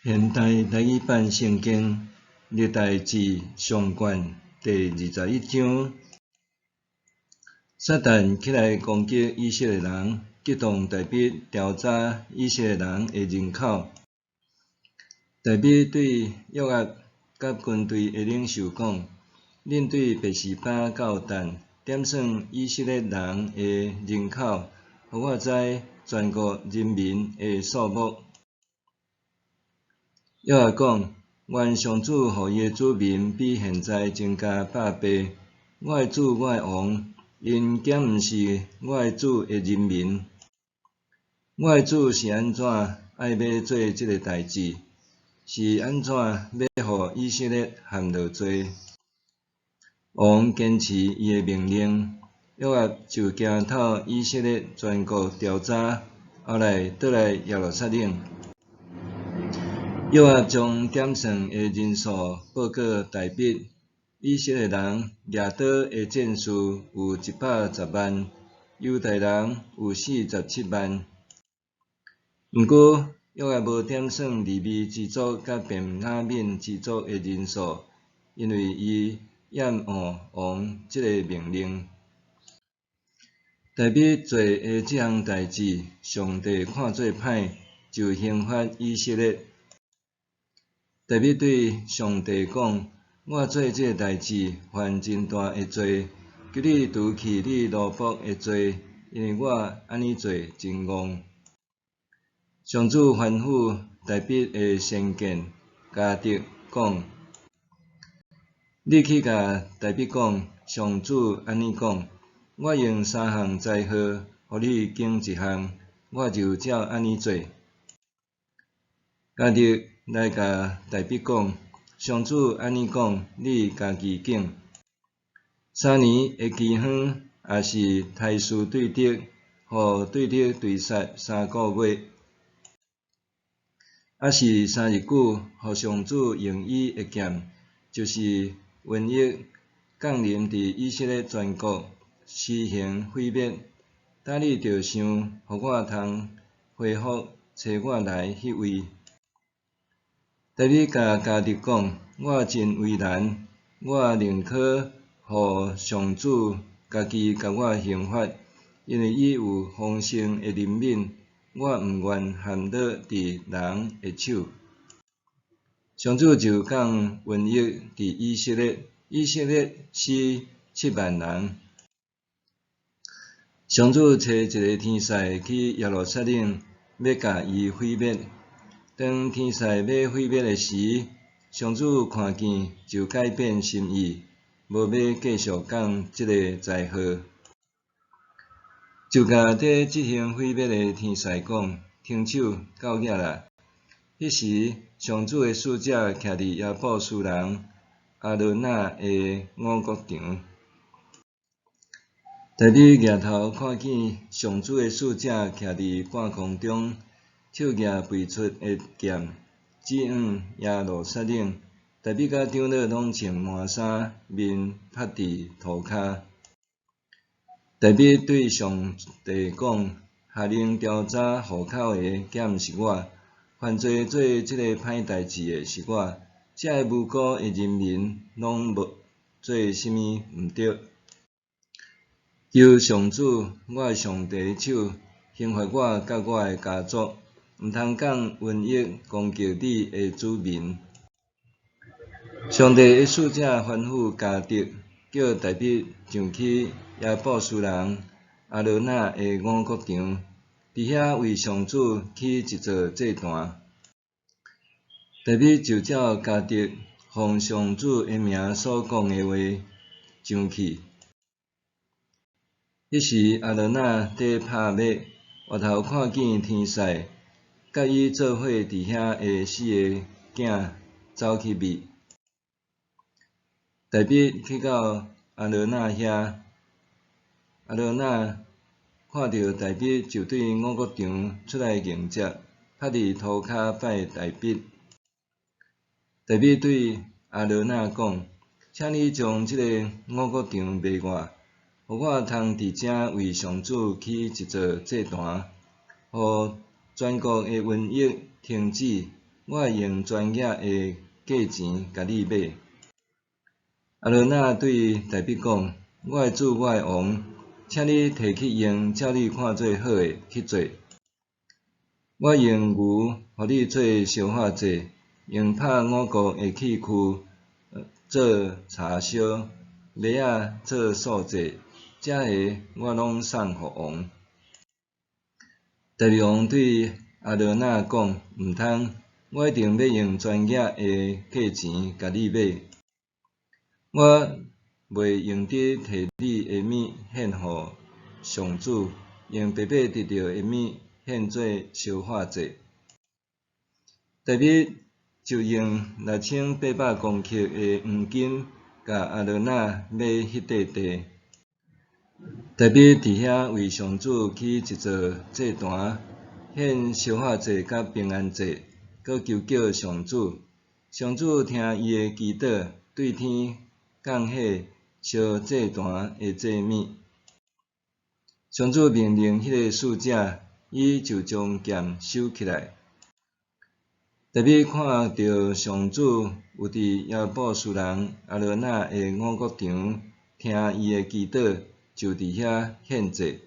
現代台語版聖經歷代志上卷第21章，撒旦起來攻擊以色列人，激動大衛調查以色列人的人口。大衛對約押佮軍隊的領袖講：恁對別是巴到但點算以色列人的人口，予我知全國人民的數目。約押講：願上主予伊的子民比現在增加百倍。我的主，我的王，𪜶敢毋是我的主的人民？我的主是按怎愛欲做這个代誌？是按怎欲予以色列陷落罪？王堅持伊的命令，約押就行透以色列全國調查，後來倒來耶路撒冷。約押將點算的人數報告大衛，以色列人舉刀的戰士有110萬，猶大人有47萬。毋過，約押無點算利未支族佮便雅憫支族的人數，因為伊厭惡王這个命令。大衛做的這項代誌，上帝看做歹，就刑罰以色列。大衛對上帝講：我做這个代誌，犯真大的罪，求你除去你奴僕的罪，因為我按呢做真戇。上主吩咐大衛的先見迦得講：你去共大衛講，上主按呢講：我用三項災禍，予你揀一項，我就照按呢做。迦得來共大衛講：上主按呢講，你家己揀。三年的饑荒，抑是苔絲對敵，予對敵追殺3個月，抑是3日久，予上主用伊的劍，就是瘟疫降臨佇以色列全國，施行毀滅。今你著想，予我通恢復差我來彼位。大衛共迦得講：我真為難，我寧可予上主家己共我刑罰，因為伊有豐盛的憐憫，我毋願陷落佇人的手。上主就降瘟疫佇以色列，以色列死7萬人。上主差一个天使去耶路撒冷，欲共伊毀滅。當天使欲毀滅的時，上主看見就改變心意，無欲繼續降這个災禍，就共佇執行毀滅的天使講：停手，夠額啦！彼時，上主的使者徛佇耶布斯人亞倫那的五穀場。大衛舉頭看見上主的使者徛佇半空中，手舉拔出的劍，指向耶路撒冷。大衛佮長老攏穿麻衫，面伏佇塗跤。大衛對上帝講：下令調查戶口的，敢毋是我？犯罪做這个歹代誌的是我。這个無辜的人民攏無做啥物毋對。求上主，我的上帝的手，刑罰我佮我的家族，毋通降瘟疫攻擊你的子民。上帝的使者吩咐迦得，叫大衛上去耶布斯人亞倫那的五穀場，佇遐為上主起一座祭壇。大衛就照迦得奉上主的名所講的話上去。彼時亞倫那佇拍麥，回頭看見天使，佮伊做伙佇遐的四个囝走去覕。大衛去到亞倫那遐，亞倫那看著大衛，就對五穀場出來迎接，伏佇塗跤拜大衛。大衛對亞倫那講：請你將這个五穀場賣我，予我通佇遮為上主起一座祭壇，予全國的瘟疫停止。我會用專業的價錢共你買。阿倫納對大衛講：我的主，我的王，請你提去用，照你看做好的去做。我用牛予你做燒火祭，用拍五穀的器具做柴燒，馬仔做素祭，這个我攏送予王。大衛王對阿倫納講：毋通，我一定欲用專業的價錢共你買。我袂用得提你的物獻予上主，用白白得著的物獻做燒火祭。大衛就用6800公克的黃金，共阿倫納買彼塊地。大衛佇遐為上主起一座祭壇，獻燒火祭佮平安祭，閣求叫上主。上主聽伊的祈禱，對天降火燒祭壇的祭物。上主命令彼个使者，伊就將劍收起來。大衛看著上主有佇耶布斯人阿倫納的五穀場聽伊的祈禱，就佇遐獻祭。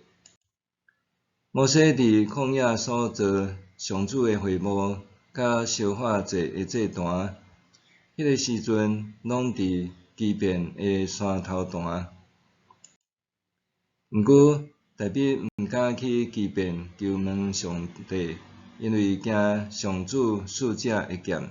摩西佇曠野所造上主的會幕佮燒火祭的祭壇，彼个時陣攏佇基遍的山頭蹛。毋過，大衛毋敢去基遍求問上帝，因為驚上主使者的劍。